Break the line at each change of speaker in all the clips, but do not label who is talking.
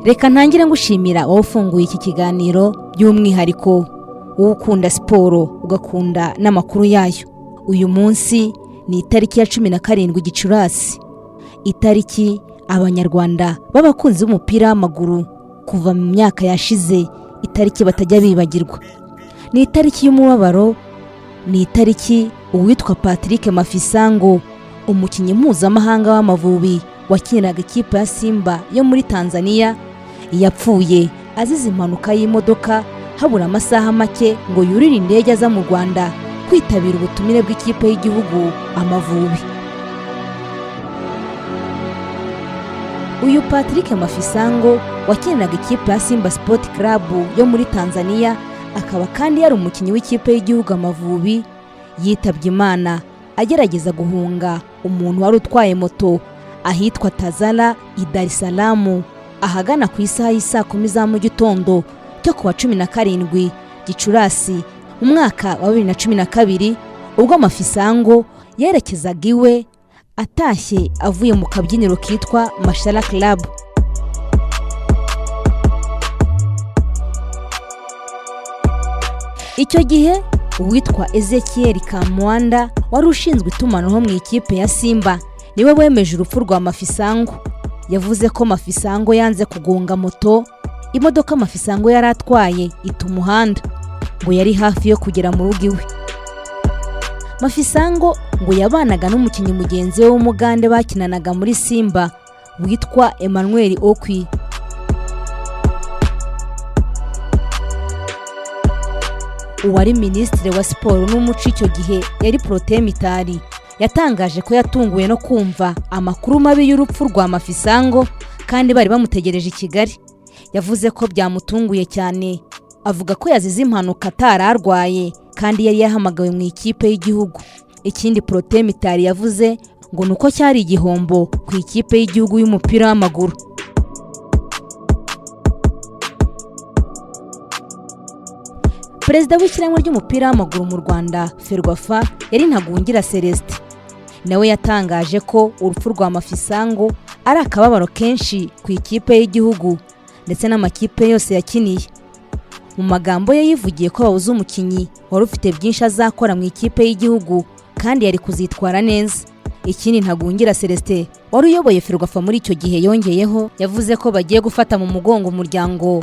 Reka ntangire ngushimira wowe ufunguye iki kiganiro, by'umwihariko wowe ukunda siporo ugakunda n'amakuru yayo. Uyu munsi ni itariki ya 17 Gicurasi, itariki Abanyarwanda b'abakunzi b'umupira w'amaguru kuva mu myaka yashize, itariki batajya bibagirwa. Ni itariki y'umubabaro, ni itariki uwitwa Patrick Mafisango, umukinnyi mpuzamahanga w'Amavubi wakiniraga ikipe ya Simba yo muri Tanzania, yapfuye azize impanuka y'imodoka habura amasaha make ngo yurire indege aza mu Rwanda kwitabira ubutumire bw'ikipe y'igihugu Amavubi. Uyu Patrick Mafisango wakiniraga ikipe ya Simba Sport Club yo muri Tanzania, akaba kandi yari umukinnyi w'ikipe y'igihugu Amavubi, yitabye Imana agerageza guhunga umuntu wari utwaye moto ahitwa Tazara i Dar es Salaam, ahagana ku isaha y'isaa 10 za mu gitondo cyo kuwa 17 Gicurasi mu mwaka wa 2012, ubwo Mafisango yerekezaga iwe atashye avuye mu kabyiniro kitwa Mashara Club. Icyo gihe uwitwa Ezekiel Kamwanda wari ushinzwe itumanaho mu ikipe ya Simba niwe wemeje urupfu rwa Mafisango. Yavuze ko Mafisango yanze kugonga moto, imodoka Mafisango yari atwaye ita umuhanda, ngo yari hafi yo kugera mu rugo iwe. Mafisango ngo yabanaga n'umukinnyi mugenzi we w'Umugande bakinanaga muri Simba witwa Emmanuel Okwi. Uwari Minisitiri wa Siporo n'Umuco icyo gihe yari Protais Mitali, yatangaje ko yatunguwe no kumva amakuru mabi y'urupfu rwa Mafisango kandi bari bamutegereje i Kigali. Yavuze ko byamutunguye cyane, avuga ko yazize impanuka atari arwaye kandi yari yahamagawe mu ikipe y'igihugu. Ikindi Protais Mitali yavuze ngo ni uko cyari igihombo ku ikipe y'igihugu y'umupira w'amaguru. Perezida w'ishyirahamwe ry'umupira w'amaguru mu Rwanda, FERWAFA, yari Ntagungira Celestin, nawe yatangaje ko urupfu rwa Mafisango ari akababaro kenshi ku ikipe y'igihugu ndetse n'amakipe yose yakiniye. Mu magambo ye yivugiye ko babuze umukinnyi wari ufite byinshi azakora mu ikipe y'igihugu kandi yari kuzitwara neza. Ikindi Ntagungira Celestin wari uyoboye FERWAFA muri icyo gihe yongeyeho, yavuze ko bagiye gufata mu mugongo umuryango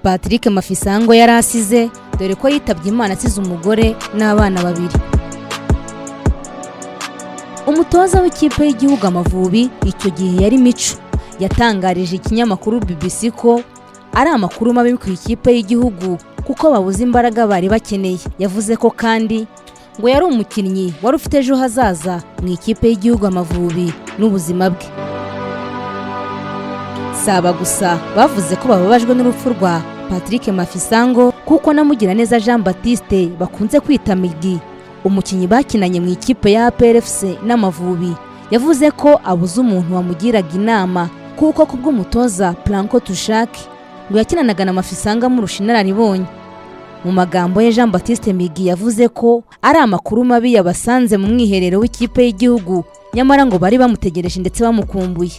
Patrick Mafisango yari asize, dore ko yitabye Imana asize umugore n'abana babiri. Umutoza w'ikipe y'igihugu Amavubi icyo gihe yari Mico, yatangarije ikinyamakuru BBC ko ari amakuru mabi ku ikipe y'igihugu kuko babuze imbaraga bari bakeneye. Yavuze ko kandi ngo yari umukinnyi wari ufite ejo hazaza mu ikipe y'igihugu Amavubi n'ubuzima bwe. Saba gusa bavuze ko bababajwe n'urupfu rwa Patrick Mafisango, kuko na Mugiraneza Jean Baptiste bakunze kwita Migi, umukinnyi bakinanye mu ikipe ya APR FC n'Amavubi, yavuze ko abuze umuntu wamugiraga inama, kuko kubw'umutoza Planko Tushaki ngo yakinanaga na Mafisango amurusha inararibonye. Mu magambo ye, Jean Baptiste Migi yavuze ko ari amakuru mabi yabasanze mu mwiherero w'ikipe y'igihugu, nyamara ngo bari bamutegereje ndetse bamukumbuye.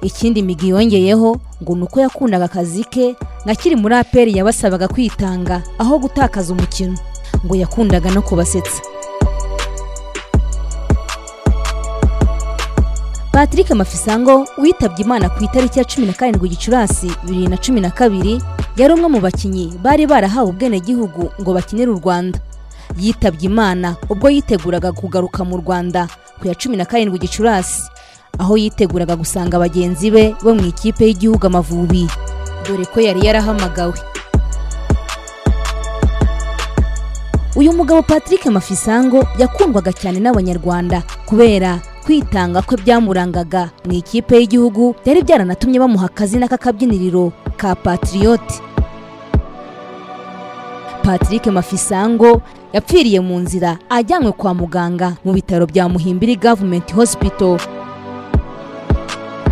Ikindi Migi yongeyeho ngo ni uko yakundaga akazi ke, akiri muri APR yabasabaga kwitanga aho gutakaza umukino, ngo yakundaga no kubasetsa. Patrick Mafisango witabye Imana ku itariki ya 17 Gicurasi 2012, yari umwe mu bakinnyi bari barahawe ubwenegihugu ngo bakinire u Rwanda. Yitabye Imana ubwo yiteguraga kugaruka mu Rwanda ku ya 17 Gicurasi, aho yiteguraga gusanga bagenzi be bo mu ikipe y'igihugu Amavubi, dore ko yari yarahamagawe. Uyu mugabo Patrick Mafisango yakundwaga cyane n'Abanyarwanda kubera kwitanga kwe byamurangaga mu ikipe y'igihugu, byari byaranatumye bamuha akazina k'akabyiniriro ka Patriote. Patrick Mafisango yapfiriye mu nzira ajyanywe kwa muganga mu bitaro bya Muhimbili Government Hospital.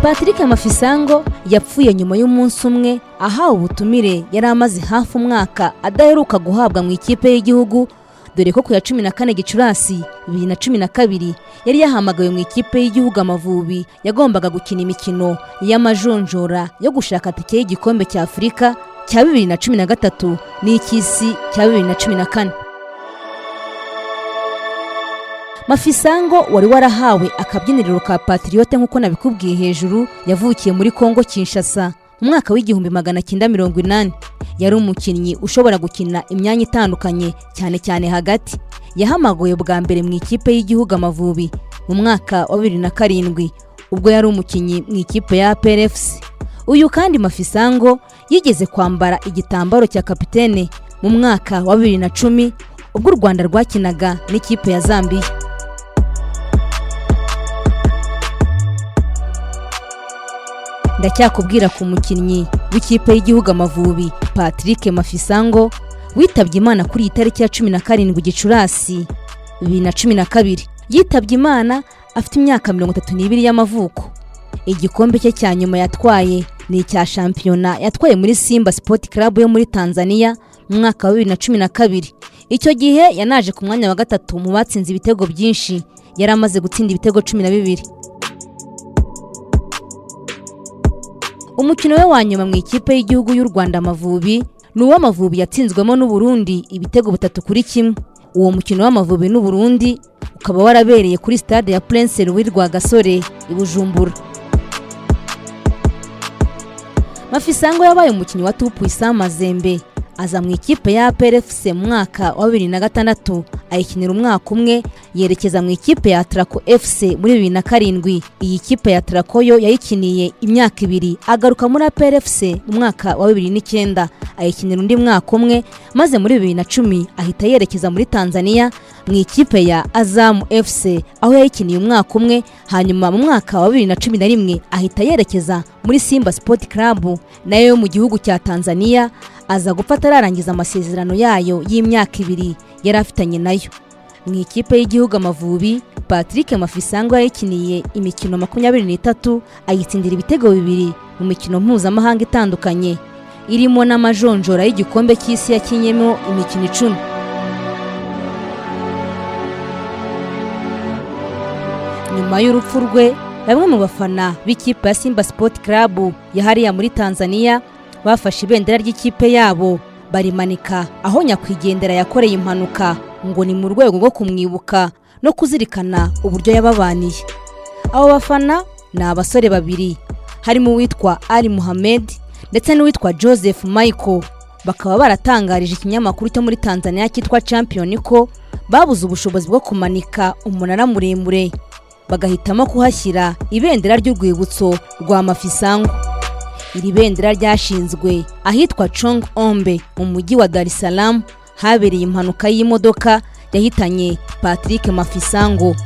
Patrick Mafisango yapfuye nyuma y'umunsi umwe ahawe ubutumire yari amaze hafi umwaka adaheruka guhabwa mu ikipe y'igihugu, dore ko yari yarahamagawe mu ikipe y'igihugu. Dore ko ku ya 14 Gicurasi 2012 yari yahamagawe mu ikipe y'igihugu Amavubi yagombaga gukina imikino y'amajonjora yo gushaka tike y'igikombe cya Afurika cya 2013 n'icy'isi cya 2014. Mafisango wari warahawe akabyiniriro ka Patriote nk'uko nabikubwiye hejuru, yavukiye muri Kongo Kinshasa mu mwaka w'1980. Yari umukinnyi ushobora gukina imyanya itandukanye, cyane cyane hagati. Yahamagawe bwa mbere mu ikipe y'igihugu Amavubi mu mwaka wa 2007, ubwo yari umukinnyi mu ikipe ya APR FC. Uyu kandi Mafisango yigeze kwambara igitambaro cya kapitene mu mwaka wa 2010, ubwo u Rwanda rwakinaga n'ikipe ya Zambia. Ndacyakubwira ku mukinnyi w'ikipe y'igihugu Amavubi Patrick Mafisango witabye Imana kuri iyi tariki ya 17 Gicurasi 2012. Yitabye Imana afite imyaka 32 y'amavuko. Igikombe cye cya nyuma yatwaye ni icya shampiyona yatwaye muri Simba Sport Club yo muri Tanzania mu mwaka wa 2012. Icyo gihe yanaje ku mwanya wa gatatu mu batsinze ibitego byinshi, yari amaze gutsinda ibitego 12. Umukino we wa nyuma mu ikipe y'igihugu y'u Rwanda Amavubi ni uw'Amavubi yatsinzwemo n'u Burundi ibitego 3-1. Uwo mukino w'Amavubi n'u Burundi ukaba warabereye kuri stade ya Prince Louis Rwagasore i Bujumbura. Mafisango yabaye umukinnyi wa Tout-Puissant Mazembe, aza mu ikipe ya APR FC mu mwaka wa 2006, ayikinira umwaka umwe, yerekeza mu ikipe ya Atraco FC muri 2007. Iyi kipe ya Atraco yo yayikiniye imyaka 2, agaruka muri APR FC mu mwaka wa 2009, ayikinira undi mwaka umwe, maze muri 2010 ahita yerekeza muri Tanzania mu ikipe ya Azam FC, aho yayikiniye umwaka umwe, hanyuma mu mwaka wa 2011 ahita yerekeza muri Simba Sport Club nayo yo mu gihugu cya Tanzania, aza gupfa atararangiza amasezerano yayo y'imyaka 2 yari afitanye nayo. Mu ikipe y'igihugu Amavubi, Patrick Mafisango yayikiniye imikino 23, ayitsindira ibitego 2 mu mikino mpuzamahanga itandukanye, irimo n'amajonjora y'igikombe cy'isi yakinyemo imikino 10. Nyuma y'urupfu rwe, bamwe mu bafana b'ikipe ya Simba Sport Club yahariya muri Tanzania bafashe ibendera ry'ikipe yabo barimanika aho nyakwigendera yakoreye impanuka, ngo ni mu rwego rwo kumwibuka no kuzirikana uburyo yababaniye. Abo bafana ni abasore babiri, harimo uwitwa Ali Muhammad ndetse n'uwitwa Joseph Michael, bakaba baratangarije ikinyamakuru cyo muri Tanzania cyitwa Champion ko babuze ubushobozi bwo kumanika umunara muremure, bagahitamo kuhashyira ibendera ry'urwibutso rwa Mafisango. Iri bendera ryashinzwe ahitwa Chong Ombe mu mujyi wa Dar es Salaam, habereye impanuka y'imodoka yahitanye Patrick Mafisango.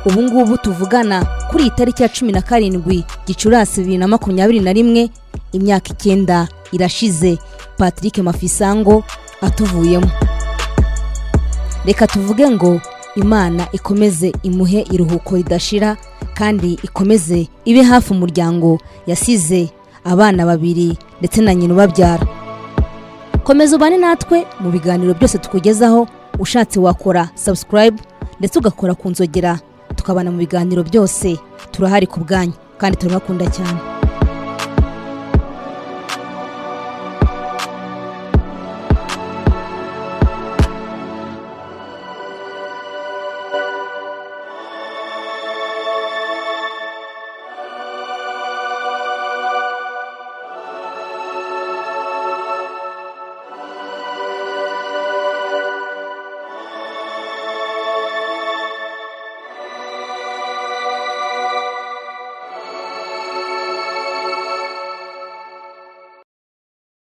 Ubu ngubu tuvugana kuri iyi tariki ya 17 Gicurasi 2021, imyaka 9 irashize Patrick Mafisango atuvuyemo. Reka tuvuge ngo Imana ikomeze imuhe iruhuko ridashira, kandi ikomeze ibe hafi umuryango yasize, abana 2 ndetse na nyina ubabyara. Komeza ubane natwe mu biganiro byose tukugezaho. Ushatse wakora subscribe ndetse ugakora ku nzogera, tukabana mu biganiro byose. Turahari ku bwanyu kandi turabakunda cyane.